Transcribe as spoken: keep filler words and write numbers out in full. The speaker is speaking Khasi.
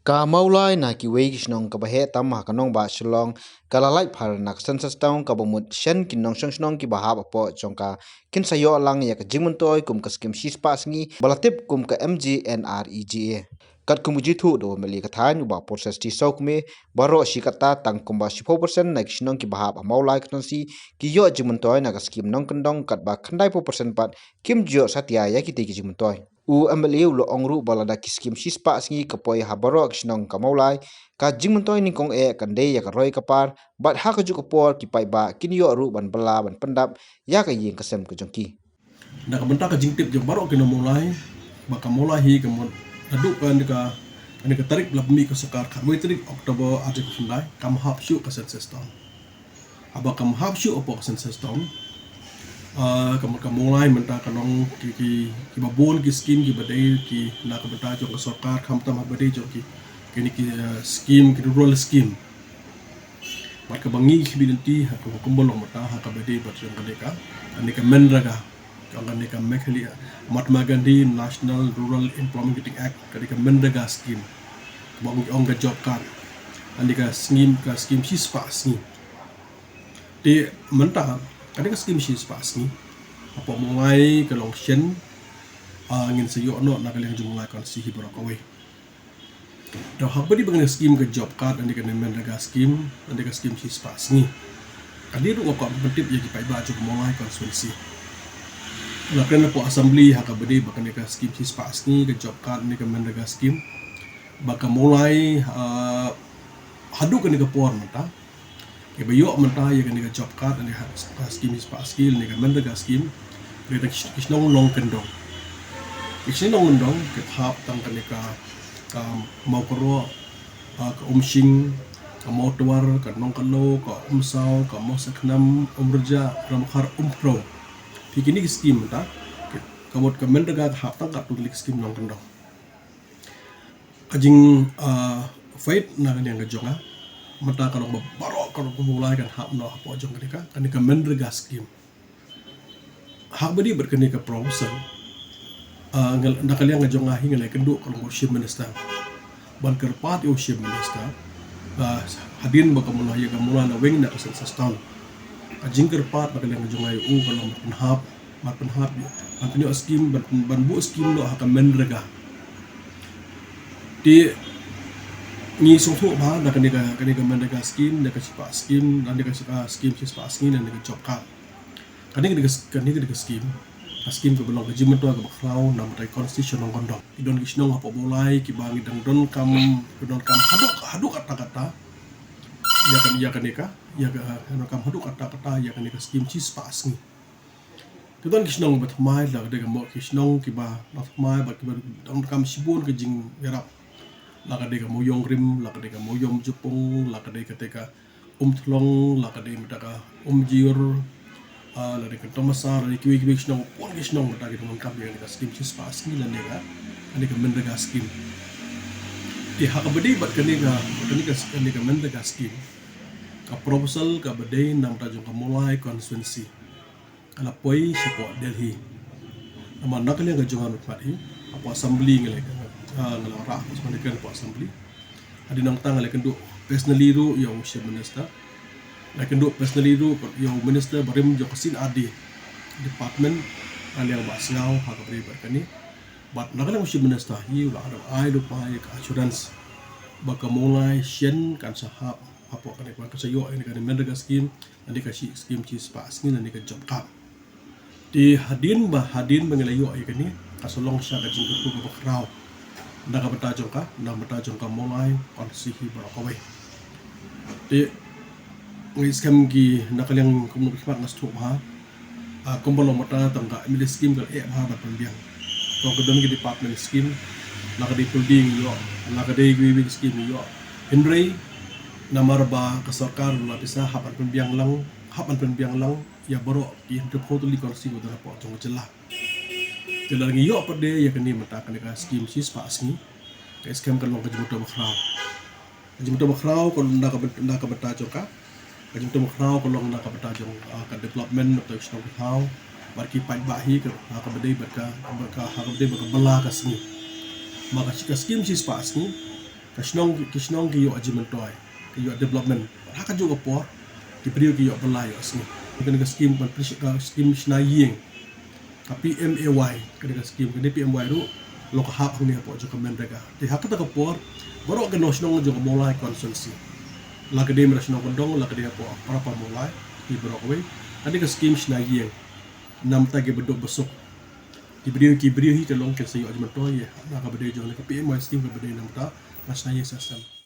Ka Mawlai na kiwei ki shnong kaba heh tam ha ka nongbah Shillong ka la lait phar na ka census town kaba mut shen ki nongshong shnong kiba hap hapoh jong ka kin sa ïoh lang ïa ka jingmyntoi kum ka skim shispah sngi ba la tip kum ka M G N R E G A. Katkum ka jingthoh da u M L A ka thaiñ u Bah Precious T Sawkmie, baroh shi katta tang kumba shiphew percent na ki shnong kiba hap ha Mawlai constituency ki ïoh jingmyntoi na ka skim nongkyndong katba khyndaiphew percent pat kim ju ïoh satia ïa kitei ki jingmyntoi. U M L A u la ong ruh ba lada ki skim shispah sngi ka poi ha baroh ki shnong ka Mawlai, ka jingmyntoi nyngkong eh kan dei ïa ka roi ka par bad ha kajuh ka por ki paidbah kin ïoh ruh ban bylla ban pyndap ïa ka ïing ka sem ka jong ki. Na ka bynta ka jingtip jong baroh ki nong Mawlai ba ka Mawlai hi ka mut naduh kane ka, kane ka tarik ba la mih ka sorkar khatwei tarik October arhajar khyndai kam hap shuh ka census town. Haba kam hap shuh hapoh ka census town, ah, ka mut ka Mawlai mynta ka long ki, ki, kiba bun ki skim kiba dei ki na ka bynta jong ka sorkar, khamtam haba dei jong ki, kine ki, ah, skim, ki rural skim. Bad kaba ngi khmih lynti ha ka hukum ba long mynta ha kaba dei bad jong kane ka, kane ka MGNREGA, jong kane ka Meghalaya Mahatma Gandhi National Rural Employment Guarantee Act, kane ka MGNREGA scheme, kaba ong, ong ka job card, kane ka skim, ka skim shispah sngi. Te mynta kane ka skim shispah sngi hapoh Mawlai ka long shen, ah, ngin sa ïoh noh na ka liang jong Mawlai constituency hi baroh kawei. Te haba dei ba kane ka skim ka job card, kane ka MGNREGA skim, kane ka skim shispah sngi, ka dei ruh ka kwah ban pyntip ïa ki paidbah jong ka Mawlai constituency. La kren hapoh assembly ha kaba dei ba kane ka skim shispah sngi ka job card, kane ka MGNREGA skim, ba ka Mawlai, ah, haduh kane ka por mynta kiba ïoh mynta ïa kane ka job card, kane ka skim shispah sngi, kane ka MGNREGA skim, kane ka ki shnong nongkyndong. Ki shnong nongkyndong ki hap tang kane ka, ka Mawkroh, ah, ka Umshing, ka Mawtwar, ka Nongkhlaw, ka Umsaw, ka Mawsakhnam, Umrja, Ramkhar, Umphrew. Phi kine ki skim mynta ka mut ka MGNREGA ka hap tang katto katne ki skim nongkyndong. Ka jing, ah, faith na ka liang ka jong nga mynta ka long ba baroh ka rukom Mawlai kan hap noh hapoh jong kane ka, kane ka MGNREGA skim. Haba dei bad kane ka proposal, ah, nga, na ka liang ka jong nga hi nga la ïakynduh ka long u Chief Minister ban kyrpad ïa u Chief Minister, ah, hadien ba ka Mawlai, ïa ka Mawlai la weng na ka census town. Ka jingkyrpad na ka liang ka jong nga ïa u ka long ban pynhap, ban pynhap ïa, ban pynïoh skim, ban, ban buh skim noh ha ka MGNREGA. Te ngi sngewthuh ba na kane ka, kane ka MGNREGA skim, na ka shispah skim, na ka shispah, skim shispah sngi, na ka job card. Kane ka dei ka, kane ka dei ka skim, ka skim kaba long ka jingmyntoi kaba khraw na ka bynta ka constituency nongkyndong. Ki don ki shnong hapoh Mawlai kiba ngi dang donkam, ki donkam haduh, haduh katta katta ïa kane, ïa kane ka, ïa ka, donkam haduh katta katta ïa kane ka skim shispah sngi. Ki don ki shnong ba thymmai, la ka dei ka Maw, ki shnong kiba la thymmai bad kiba donkam shibun ka jingïarap. La ka dei ka Mawiong Rim, la ka dei ka Mawiong Jopung, la ka dei kata ka Umthlong, la ka dei mynta ka Umjiur, ah, la dei ka Tomasar, la dei kiwei kiwei ki shnong, bun ki shnong mynta ki donkam ïa kane ka skim shispah sngi lane ka, lane ka MGNREGA skim. Te ha kaba dei bad kane ka, kane ka, kane ka MGNREGA skim, ka proposal kaba dei na ka bynta jong ka Mawlai constituency ka la poi shapoh Delhi. Namar na ka liang ka jong nga ruh pat hi hapoh assembly nga la, ah, nga la rah, nga la kren hapoh assembly. Hadien nangta nga la ïakynduh personally ruh ïa u Chief Minister. Nga la ïakynduh personally ruh ïa u Minister barim jong ka C and R D Department, na ka liang ba sngew ha kaba dei bad kane. Bad na ka liang u Chief Minister hi u la ai lypa ïa ka assurance ba ka Mawlai shen kan sa hap hapoh kane, kan sa ïoh ïa kane ka MGNREGA skim, lane ka shi-, skim shispah sngi, lane ka job card. Te hadien ba, hadien ba ngi la ïoh ïa kane, ka sa long sha ka jingkyrkhu kaba khraw na ka bynta jong ka, na ka bynta jong ka Mawlai constituency baroh kawei. Te ngi skhem ki na ka liang kumno ki khmat nga sngewthuh bha. Ah, kumba long mynta tang ka M L A skim ka la eh bha ban pynbiang. Tang ka don ki department skim, la ka dei puldi ngi ïoh, la ka dei kiwei kiwei ki skim ngi ïoh. Hynrei namar ba ka sorkar la pisa, hap ban pynbiang lang, hap ban pynbiang lang ïa baroh ki hynriewphew tylli ki constituency ba don hapoh jong ka jylla. Te lada ngi ïoh pat de ïa kane mynta kane ka skim shispah sngi, nga skhem kan long ka jingmyntoi ba khraw. Ka jingmyntoi ba khraw ka long na ka byn-, na ka bynta jong ka. Ka jingmyntoi ba khraw ka long na ka bynta jong, ah, ka development na ka bynta ki shnong ki thaw bad ki paidbah hi, ka, ha kaba dei bad ka, bad ka, ha kaba dei bad ka bylla ka sngi. Namar ka shi-, ka skim shispah sngi Ka shnong, ki shnong ki ïoh jingmyntoi, ki ïoh development. Ha kajuh ka por ki briew ki ïoh bylla, ïoh sngi. Kane ka skim ban pris-, ka skim shna ïing, ka P M A Y, kane ka skim, kane P M A Y ruh long ka hap hangne hapoh jong ka MGNREGA. Te ha kata ka por baroh ki nongshnong jong ka Mawlai constituency, la ka dei na shnong Kyndong, la ka dei hapoh para pa Mawlai, ki baroh kawei, kane ka skim shna ïing, namta ki ba duk ba suk, ki briew, ki briew hi ka long kin sa ïoh jingmyntoi ïa na ka ba dei jong ka P M A Y skim ka ba dei namta, na shna ïing sa sem.